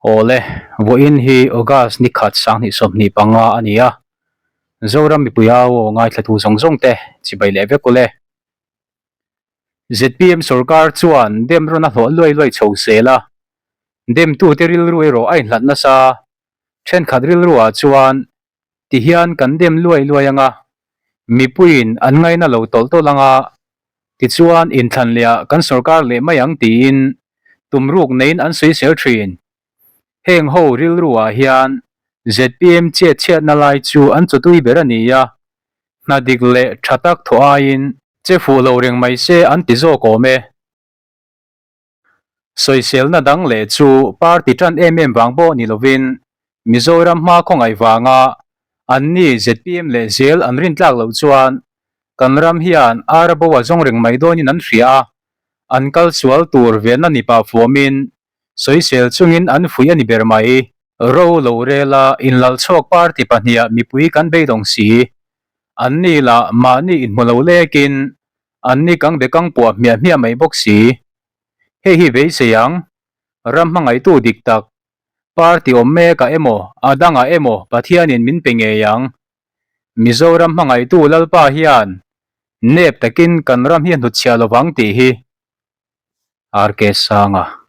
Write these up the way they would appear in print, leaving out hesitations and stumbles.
Awle, vawiin hi August ni khat 2025 a ni a, Zoram mipui au aw ngaithlatu zawng zawng te chibai leh vek ule. Zpm sorkar chuan dem rawn a hlawh luai luai chho zel a, demtute rilru erawh a inhlat nasa, thenkhat rilruah chuan Tihian kan dem luai luai anga, mipuiin an ngaina lo tawlh tawlh anga, tichuan inthlan leh ah kan sorkar leh mai ang tiin tumruk neiin an sawisel thin. Heng ho rilru ah hian zpm chet chhiatna lai chu an chawtui ber a ni a, hna dik leh tha tak thawh aiin che fuh lo reng mai se an ti zawk awm e. Sawiselna dang leh chu party tan em em vang pawh ni lovin Mizoram hma khawngaih vanga anni zpm leh zel an rintlak loh chuan kan ram hian Arabo a zawng reng mai dawnin an hria a, an kal sual tur venna ni pah fuamin sawisel chungin an fuih a ni ber mai. Ro lo rela inlalchhuak party pahniha mipui kan beidawng si, anni lah mahni inhmu lo lekin An ni kang bekang puah hmiah hmiah mai bawk si. Hei hi beisei ang, ram hmangaihtu dik tak, party awm mekah emaw, a dangah emaw Pathianin min pe ngei ang. Mizoram hmangaihtu Lalpa hian nep takin kan ram hi a hnutchhiah lovang tih hi. RK Sanga.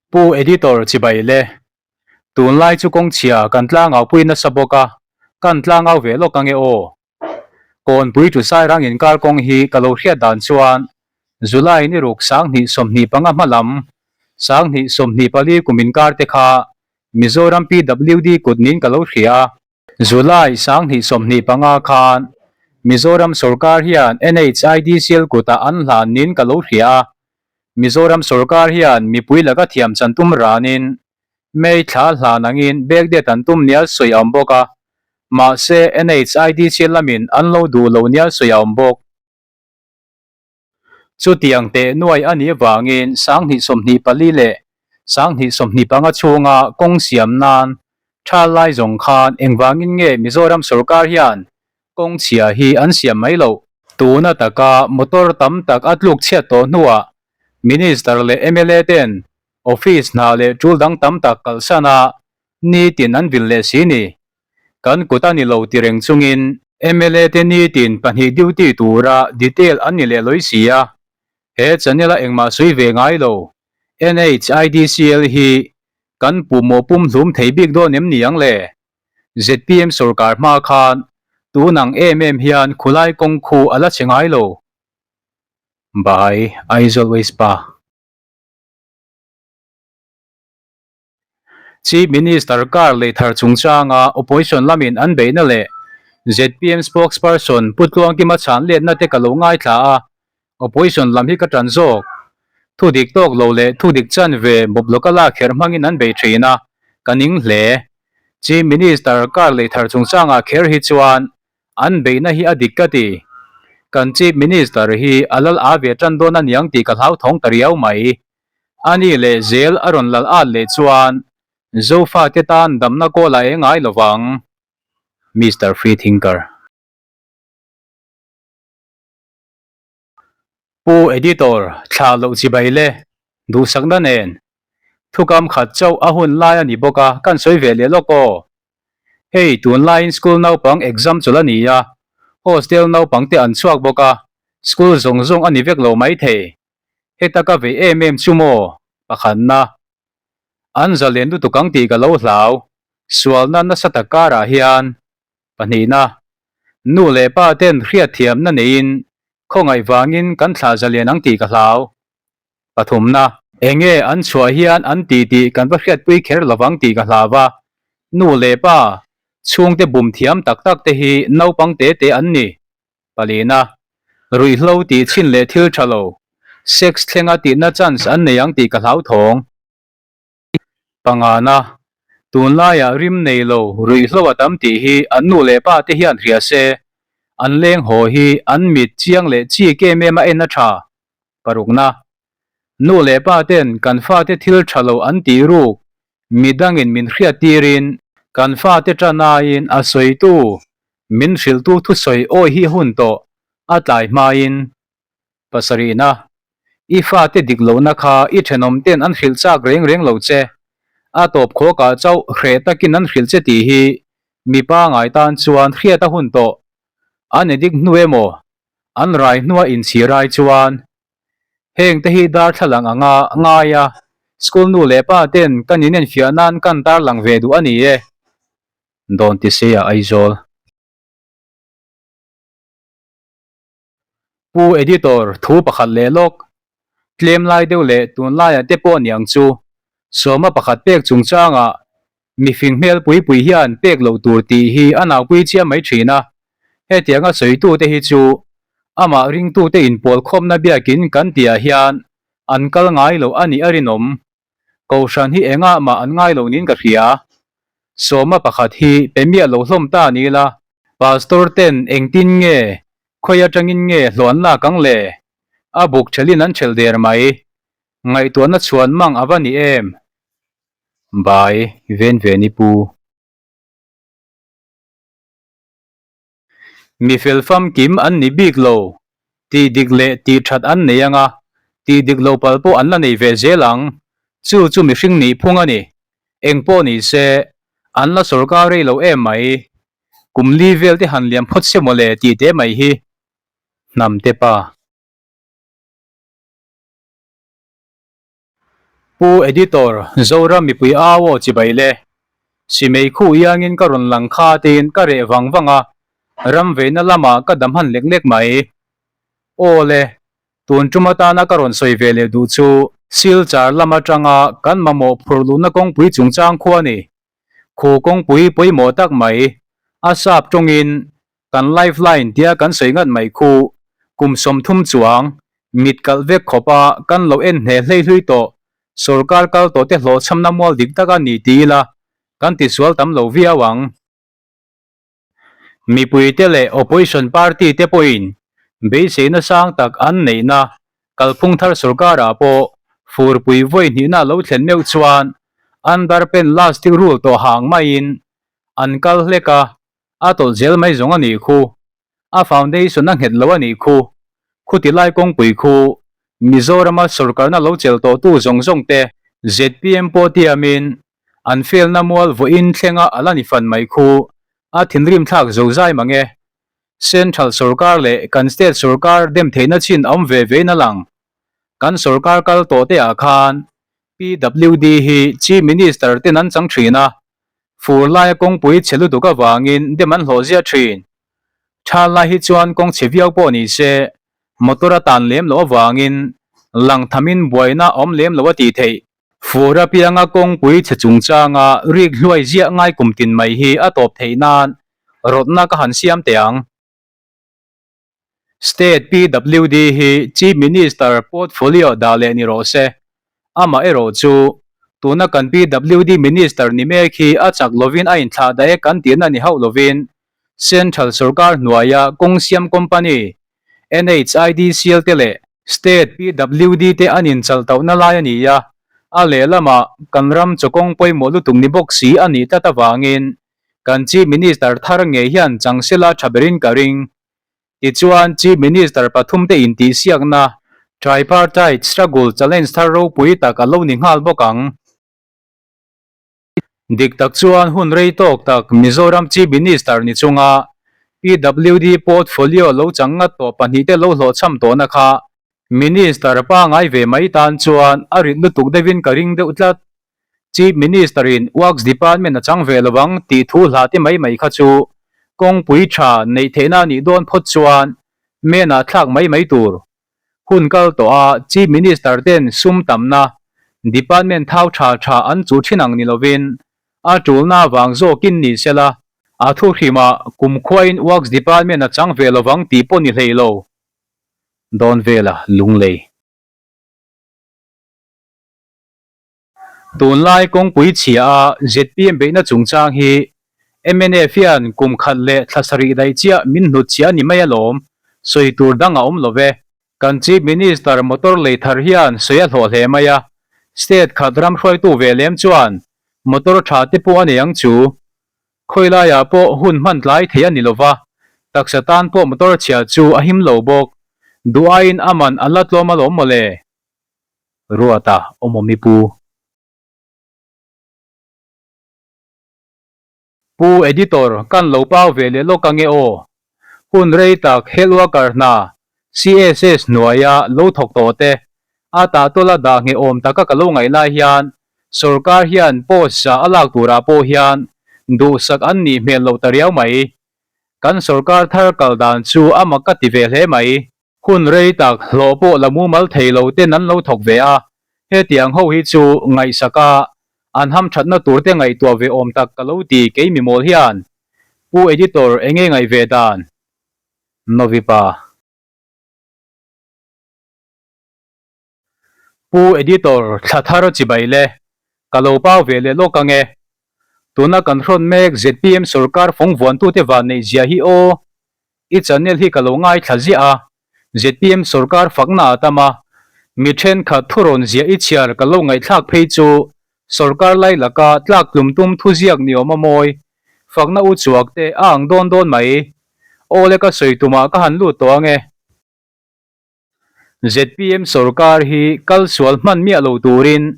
Pu Editor chibai le. Tunlai chu kawngchhia kan tlangau pui nasa bawk a, kan tlangau ve lawk ange aw. Kawnpui tu Sairang inkar kawng hi ka lo hriat dan chuan July ni ruk 2025 hma lam 2024 kum inkar te kha Mizoram PWD kut niin ka lo hria a. July 2025 khan Mizoram sorkar hian NHIDCL kutah an hlan niin ka lo hria a. Mizoram sorkar hian mipui laka thiam chan tum ranin May thla hlan angin backdate an tum nial sawi a awm bawk a, mahse NHIDCL lamin an lo duh lo nial sawi a awm bawk. Chutiang teh nuai a nih avangin 2024 leh 2025 chhunga kawng siam nan tha lai zawng khan engvangin nge Mizoram sorkar hian kawng chhia hi an siam mai loh? Tuna taka motor tam tak a tluk chhiat tawh hnuah Minister leh mla ten office hna leh tul dang tam tak kalsan a nitin an vil leh si ni. Kan kut a ni lo ti reng chungin mla te nitin pahnih duty tura detail an ni leh lawi si a, he channel a engmah sawi ve ngai lo. NHIDCL hi kan puhmawh pumhlum thei bik dawn em ni ang le? Zpm sorkar hma khan tun ang em em hian khulai kawng khu a la che ngai lo. By Aizawl Waste Pa. Chief Minister car lei thar chungchanga Opposition lamin an beihna leh zpm spokesperson Pu Tluangkima chhan letna te ka lo ngaithla a, Opposition lam hi ka tan zawk. Thu dik tawk lo leh thu dik chan ve mawp lawka lak kher hmangin an bei thin a, ka ning hle. Chief Minister car lei thar chungchangah kher hi chuan an beihna hi a dik ka ti. Kan Chief Minister hi a lal a ve tan dawn aniang tih ka hlauthawng ta riau mai. A ni leh zel a rawn lal at leh chuan Zofate tan damna kawl a eng ngai lovang. Mister Freethinker. Pu Editor, thlah loh chibai le, duhsakna nen. Thukam khat chauh a hun lai a ni bawk a, kan sawi ve leh lawk aw. Hei, tunlaiin school naupang exam chawlh a ni a, hostel naupang te an chhuak bawk a, school zawng zawng a ni vek lo maithei. Heta ka vei em em chu maw? Pakhatna. An zalen lutuk ang tih ka lo hlau, sualna nasa tak karah hian. Pahnihna. Nu leh pa ten hriatthiamna neiin khawngaih vangin kan thlah zalen ang tih ka hlau. Pathumna. Enge an chhuah hian an tih tih kan va hriatpui kher lovang tih ka hlau a, nu leh pa chhungte bum thiam tak tak te hi naupang te te an ni. Palina, ruihhlo tih chhin leh thil tha lo, sex thlenga tihna chance an nei ang tih ka hlauthawng. Pangana, tunlaiah rim nei lo ruihhlo a tam tih hi an nu leh pa te hian hria se, an leng haw hi an mit chiang leh chik em em a en a tha. Parukna, nu leh pa ten kan fate thil tha lo an tih ruk midangin min hriat tirin kan fate tan aiin a sawitu min hrilhtu thusawi awi hi hun tawh a tlai hmain. Pasarihna. I fate dik lohna kha i thenawm ten an hrilh chak reng reng lo che. A tawp khawkah chauh hreh takin an hrilh che tih hi mipa ngai tan chuan hriat a hun tawh. An edik hnu emaw an rai hnua inchhir ai chuan heng te hi darthlalang anga ngai a, school nu leh pa ten kan inenfiah nan kan tarlang ve duh a ni e. Dawntiseia Aizawl. Pu Editor, thu pakhat leh lawk, tlem lai deuh leh tunlaiah te pawh niang chu, sawma pakhat pek chungchangah mifing hmel pui pui hian pek loh tur tih hi a naupui chiam mai thin a, hetianga sawitute hi chu amah ringtute inpawlkhawmna biakin kan tihah hian an kal ngai loh a nih a rinawm. Kohhran hi engah mah an ngai lo niin ka hria. Sawma pakhat hi pe miah lo hlawm ta ni ila, Pastor ten engtin nge, khawi atangin nge hlawh an lak ang le? A buk thelin an thelh der mai. Ngaihtuahna chhuan mang a va ni em? Bai, Venveni pu. Mi fel famkim an ni bik lo, tih dik leh tih that an nei anga, tih dik lo pal pawh an la nei ve zel ang, chu chu mihring nih phung a ni. Eng pawh ni se, an la sawrkar rei lo em mai. Kum li vel te han liam phawt se mawle tih te mai hi. Hnamte pa. Pu Editor, Zoram mipui au aw chibai le. Simei khu iangin ka rawn lang kha tiin ka reh vang vang a, ram veina lamah ka dam han lek lek mai. Aw le, tun tum atana ka rawn sawi ve leh duh chu Silchar lam atanga kan mamawh phur luhna kawngpui chungchang khu a ni. Khu kawngpui pawimawh tak mai, a sap tawngin Kan life line tia kan sawi ngat mai khu kum 30 chuang mit kalh vek khawpa kan lo en hne hlei hlui tawh sorkar kal tawh te hlawhchhamna mual dik tak a ni ti ila kan tisual tam lo viau ang. Mipuite leh opposition party te pawhin beiseina sang tak an neihna kalphung thar sorkarah pawh furpui vawi hnihna lo thlen meuh chuan under pen lastic rule tawh hang maiin an kal hlek a, A tawlh zel mai zawng a nih khu. A foundation a nghet lo a nih khu. Khuti lai kawngpui khu Mizorama sorkarna lo chelh tawhtu zawng zawng te zpm pawh tiamin an felna mual vawiin thlenga a la ni fan mai khu a thinrim thlak zo zai mang e. Central sorkar leh kan state sorkar dem theihna chin a awm ve vein a lang. Kan sorkar kal tawh te ah khan PWD hi Chief Minister ten an chang thin a, Fur laia kawngpui chhe lutuk avangin dem an hlawh ziah thin. Tha lai hi chuan kawng chhe viau pawh ni se, motor a tan lem loh avangin lang thamin buaina a awm lem lo a tih theih. Fur apianga kawngpui chhe chungchanga rik hluai ziah ngai kum tin mai hi a tawp theih nan rawtna ka han siam teh ang. State PWD hi Chief Minister portfolio dah leh ni rawh se. Amah erawh chu tuna kan PWD Minister ni mek hi a chak lovin a inthlah daih e kan tihna ni hauh lovin Central sorkar hnuaia kawng siam company NHIDCL te leh State PWD te an inchalh tauhna lai a ni a, a lehlamah kan ram chawkawng pawimawh lutuk ni bawk si a nih tlat avangin Kan Chief Minister thar ngei hian chang sela tha berin ka ring. Tichuan, Chief Minister pathumte intihsiakna, Tripartite Struggle Challenge thar ropui tak a lo ni nghal bawk ang. Dik tak chuan hun rei tawk tak Mizoram Chief Minister ni chunga PWD portfolio lo chang ngat tawh pahnihte lo hlawhchham tawhna kha Minister pangai ve mai tan chuan a rit lutuk deuhin ka ring deuh tlat. Chief Minister in Works Department a chang ve lo ang tih thu hla te mai mai kha chu kawngpui tha neih theihna a nih dawn phawt chuan men ah thlak mai mai tur. Hun kal tawh a Chief Minister ten sum tamna Department thau tha tha an chuh thin ang ni lovin a tulna vang zawkin ni sela a thu hrimah kumkhuain Works Department a chang ve lo ang tih pawh ni hlei lo. Dawn vela lunglei. Tunlai kawngpui chhia a zpm beihna chungchang hi mnf hian kum khat leh thla sarih daih chiah min hnut chhia a ni mai alawm, sawi tur dang a awm lo ve. Kan Chief Minister motor lei thar hian sawi a hlawh hle mai a, state khat ram hruaitu ve lem chuan motor tha te pawh a nei ang chu. Khawi laiah pawh hun hman tlai thei a ni lo va, taksa tan pawh motor chhia chu a him lo bawk. Duh aiin a man an la tlawm alawm mawle. Ruata awmawm i pu. Pu Editor, kan lo pau ve leh lawk ange aw. Hun rei tak health worker hna CSS hnuaia lo thawk tawh te, a tahtawla dah ngheh awm taka ka lo ngaih lai hian sorkar hian post za a lak turah pawh hian duhsak an nih hmel loh ta riau mai. Kan sorkar thar kal dan chu a mak ka ti ve hle mai. Hun rei tak hlawh pawh la mumal thei lo ten an lo thawk ve a, hetiang ho hi chu ngaihsak a, an hamthatna tur te ngaihtuah ve awm tak ka lo ti kei mi mawl hian. Pu Editor enge ngaih ve dan? Novipa. Pu Editor thla thar chibai le, ka lo pau ve leh lawk ange. Tuna kan hrawn mek zpm sorkar fawng vuantute van neih zia hi aw. I channel hi ka lo ngaithla ziah a, zpm sorkar fakna a tam a, mi thenkhat thurawn ziah i chhiar ka lo ngaihthlak phei chu sorkar lai laka tlak tlum tum thuziak ni awm a mawi, fakna u chuak te a ang dawn dawn mai. Aw le ka sawi tumah ka han lut tawh ange. Zpm sorkar hi kal sual hman miah lo turin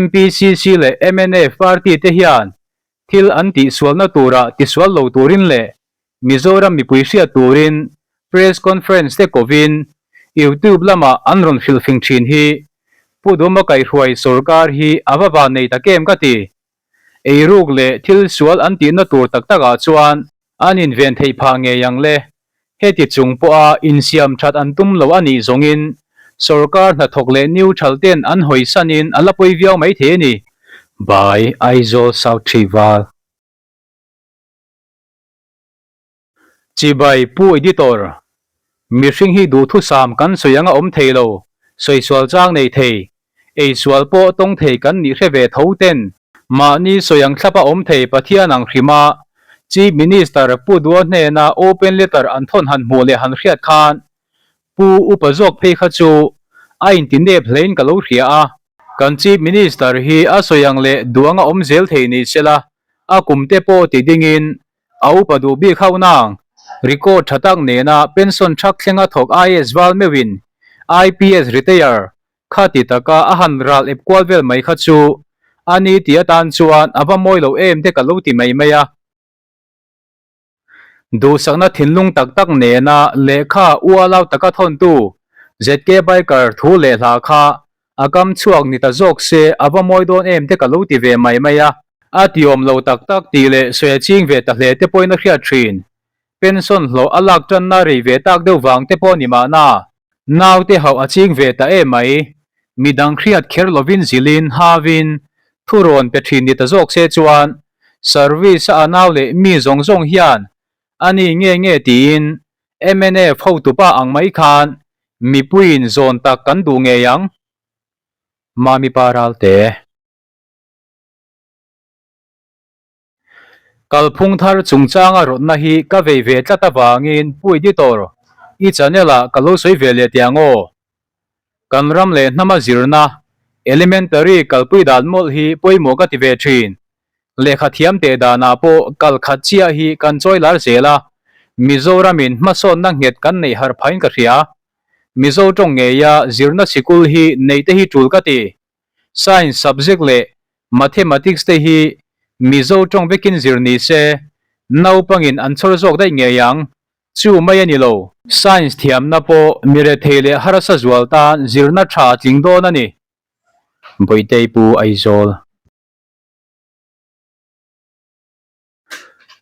MPCC leh mnf party te hian thil an tihsualna turah tisual lo turin leh Mizoram mipui hriat turin press conference te kovin YouTube lamah an rawn hrilhfing thin hi Pu Duma kaihhruai sorkar hi a va van nei tak em ka ti. Eiruk leh thil sual an tihna tur tak takah chuan an inven theih phah ngei ang le. Heti chung pawha insiam that an tum lo a nih zawngin sorkar hnathawk leh neutral ten an hawisanin a la pawi viau mai thei a ni. By Aizawl South Thrival. Chibai Pu Editor, Mihring hi duhthusam kan sawi anga awm thei lo, sawisual chang nei thei, eisual pawh tawng thei kan nih hre ve tho ten, mahni sawi ang thlapa awm thei Pathian ang hrima Chief Minister Pu Dua hnena open letter an thawn han hmuh leh han hriat khan Pu Upa zawk phei kha chu a inti nep hlein ka lo hria a. Kan Chief Minister hi a sawi ang leh duanga awm zel thei ni sela, a kum te pawh ti dingin A upa duh bik hauh nang, record tha tak nena pension thak thlenga thawk IAS val meuhin IPS retire kha ti taka a han ral ep kual vel mai kha chu a ni ti atan chuan a va mawi lo em te ka lo ti mai mai a. Duhsakna thinlung tak tak nena lehkha ualau taka thawntu ZK Biker thu leh hla kha A kam chhuak ni ta zawk se a va mawi dawn em te ka lo ti ve mai mai a. A tiawm lo tak tak tih leh sawi a ching ve ta hle te pawhin a hriat thin. Pension hlawh a lak tanna rei ve tak deuh vang te pawh ni mahna. Naute hauh a ching ve ta em mai. Midang hriat kher lovin zilin, havin, thurawn pe thin ni ta zawk se chuan service a a nau leh mi zawng zawng hian a ni nge nge tiin mnf hotupa ang mai khan mipuiin zawn tak kan duh ngei ang. Mami pa Ralte. Kalphung thar chungchanga rawtna hi ka vei ve tlat avangin Pu Editor, i channel ah ka lo sawi ve leh teh ang aw. Kan ram leh hnama zirna, elementary kalpui dan mawlh hi pawimawh ka ti ve thin. Lehkha thiam teh danah pawh kal khat chiah hi kan chawi lar zel a, Mizoramin hmasawnna nghet kan neih harh phain ka hria. Mizo tawng ngeia zirna sikul hi neih te hi tul ka ti. Science subject leh Mathematics te hi Mizo tawng vekin zir ni se, naupangin an chhawr zawk daih ngei ang. Chu mai a ni lo. Science thiamna pawh mi rethei leh harsa zual tan zirna tha a tling dawn a ni. Bawihtei Pu Aizawl.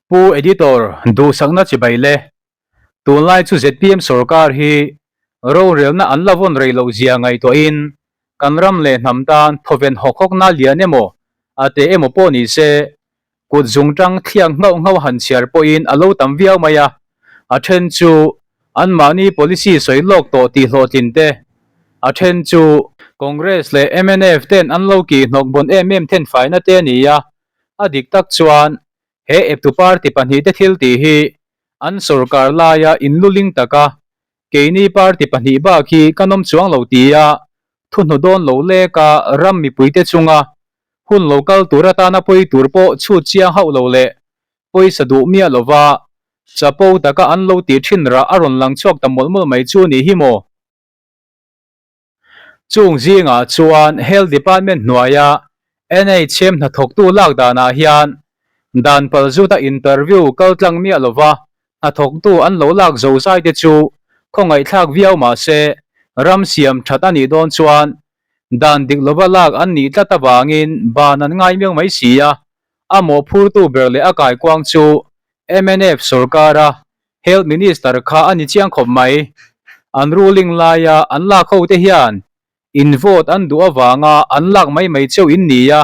Pu Editor, duhsakna chibai le. Tunlai chu zpm sorkar hi rorelna an la vawn rei loh zia ngaihtuahin kan ram leh hnam tan thawven hawk hawkna lian emaw a te emaw pawh ni se kut zungtang thliak nghauh nghauh han chhiar pawhin a lo tam viau mai a. A then chu anmahni policy sawi lawk tawh tih hlawhtlin te, a then chu Congress leh mnf ten an lo kih hnawk bawn em em then faina te a ni a, a dik tak chuan he eptu party pahnihte thil tih hi an sorkar laia inluling taka keini party pahnih bak hi kan awm chuang lo tia thuhnu dawn lo leka ram mipuite chunga hun lo kal tur atana pawi tur pawh chhut chiang hauh lo leh pawisa duh miah lova chapo taka an lo tih thin rah a rawn lang chhuak ta mawlh mawlh mai chu ni hi maw? Chung zingah chuan Health Department hnuaia NHM hnathawktu lak danah hian dan palzuta interview kaltlang miah lova hnathawktu an lo lak zo zai te chu khawngaihthlak viau mah se ram siam that a nih dawn chuan dan dik lova lak an nih tlat avangin ban an ngai miau mai si a, a mawhphurtu ber leh a kaikuang chu mnf sorkara Health Minister kha a ni chiang khawp mai. An ruling laia an lak ho te hian in vote an duh avanga an lak mai mai cheu in ni a,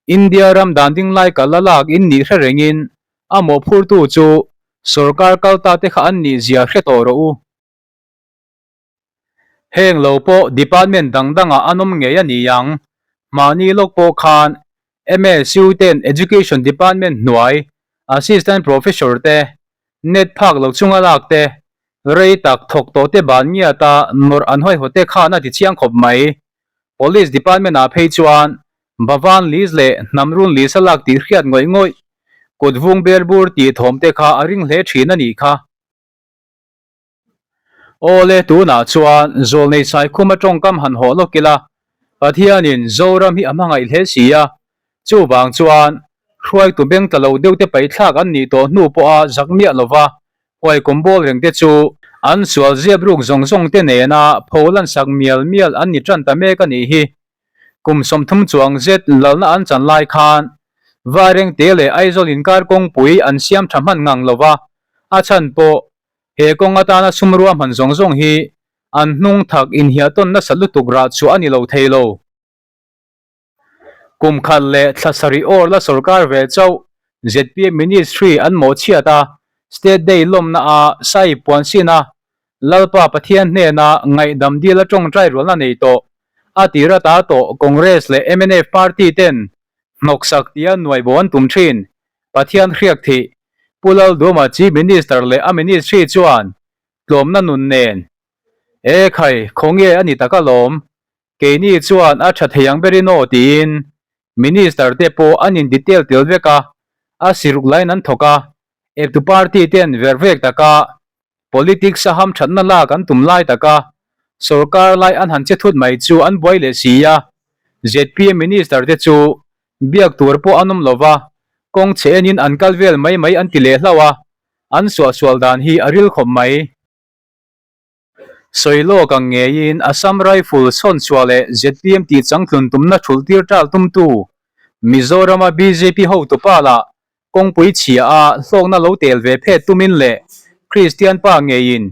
India ram dan ding lai kal a lak in nih hre rengin a mawhphurtu chu sorkar kal ta te kha an nih zia hre tawh rawh u. Heng lo pawh department dang dangah an awm ngei a ni ang. Mahni lawk pawh khan MSU ten Education Department hnuai Assistant Professor te net phak lo chunga lak te, rei tak thawk tawh te ban ngiata nawrh an hawihawt te khan a ti chiang khawp mai. Police Department ah phei chuan Bhavan list leh Hnamrun list a lak tih hriat ngawih ngawih, kut vung ber bur tih thawm te kha a ring hle thin a nih kha. Awle, tunah chuan Zawlnei Saikhuma tawngkam han hawh lawk ila, Pathianin Zoram hi a hmangaih hle si a, chuvang chuan hruaitu beng tla lo deuh te paithlak an nih tawh hnu pawha zak miah lova huaikum bawl reng te chu an sual ziap ruk zawng zawng te nena pho lansak mial mial an ni tan ta mek a nih hi. Kum 30 chuang zet lalna an chan lai khan Vairengte leh Aizawl inkar kawngpui an siam tha hman ngang lova, a chhan pawh He kawng atana sum ruahman zawng zawng hi an hnung thak inhiahtawn nasa lutuk rah chhuah a ni lo thei lo. Kum khat leh thla sarih awr la sorkar ve chauh zpm Ministry an mawhchhiat a, State Day lawmna a sai puan sin a, Lalpa Pathian hnena ngaihdam dil a tawngtai rualna nei tawh, a tir ata tawh Congress leh mnf party ten hnawksak tia nuaibo an tum thin. Pathian hriak thih Pu Lalduama Chief Minister leh a Ministry chuan tlawmna nun nen, E khai, khawnge a ni tak alawm, keini chuan a tha thei ang berin aw tiin Minister te pawh an in detail tel vek a, a siruk lain an thawk a, eptu party ten ver vek taka Politics a hamthatna lak an tum lai taka sorkar lai an han che thut mai chu an buai leh si a, zpm Minister te chu biak tur pawh an awm lo va, kawng chhe enin an kal vel mai mai an ti leh hlauh a, an suahsual dan hi a ril khawp mai. Sawi lawk ang ngeiin Assam Rifle chhawnchhuah leh zpm tih changtlun tumna thulh tir ṭal tumtu Mizorama bjp hotupa lah Kawngpui chhia a hlawkna lo tel ve phet tumin leh Kristian pa ngeiin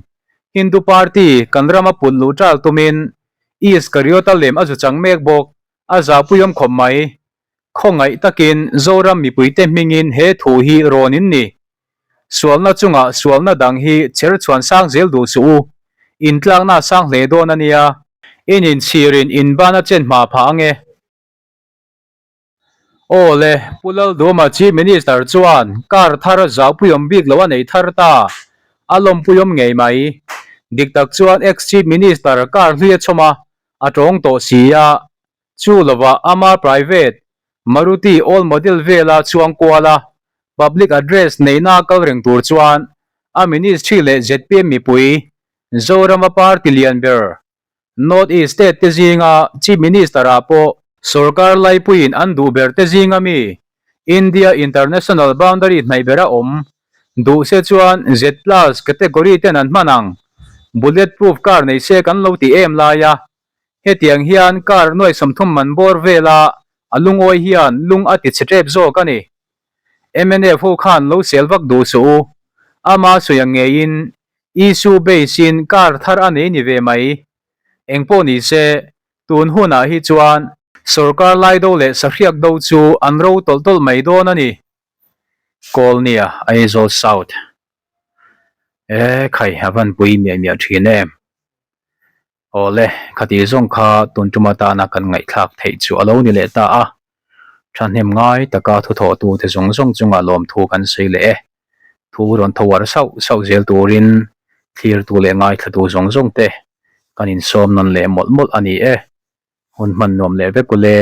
Hindu party kan rama put luh ṭal tumin Iskariota lem a zu chang mek bawk, a zahpuiawm khawp mai. Khawngaih takin Zoram mipuite hmingin he thu hi rawn in ni. Sualna chungah sualna dang hi cher chhuan sang zel duh suh u, intlakna sang hle dawn a nia. In inchhirin inban a chen hma phah ange. Aw le, Pu Lalduama Chief Minister chuan car thar zaupuiawm bik lo a nei thar ta, a lawmpuiawm ngei mai. Dik tak chuan ex-Chief Minister car hlui a chhawm a, a tawng tawh si a, chu lovah ama private Maruti old model vela chuang kual a, public address neihna kal reng tur chuan a ministry leh zpm mipui Zorama party lian ber North East State te zinga Chief Minister ah pawh sorkar laipuiin an duh ber te zinga mi India International Boundary hnaih bera awm duh se chuan Z plus category ten an hman ang. Bullet proof car nei se kan lo ti em lai a, hetiang hian car nuai 30 man bawr vela a lungawi hian lung a ti chhe tep zawk a ni. Mnf ho khan lo sel vak duh suh u. Ama sawi ang ngeiin Issue base in car thar a nei ni ve mai. Engpawh ni se, tun hunah hi chuan sorkar lai do leh sahriak do chu an ro tawlh tawlh mai dawn a ni. Kawlnia, Aizawl South. E khai, a van pui miah miah thin em. Awle, khati zawng kha tun tum atana kan ngaihthlak theih chu a lo ni leh ta a. Thahnem ngai taka thuthawhtute zawng zawng chungah lawmthu kan sawi leh e. Thu rawn tho uar sauh sauh zel turin thlirtu leh ngaithlatu zawng zawng te kan insawm nawn leh mawlh mawlh a ni e. Hun hman nuam leh vek ule.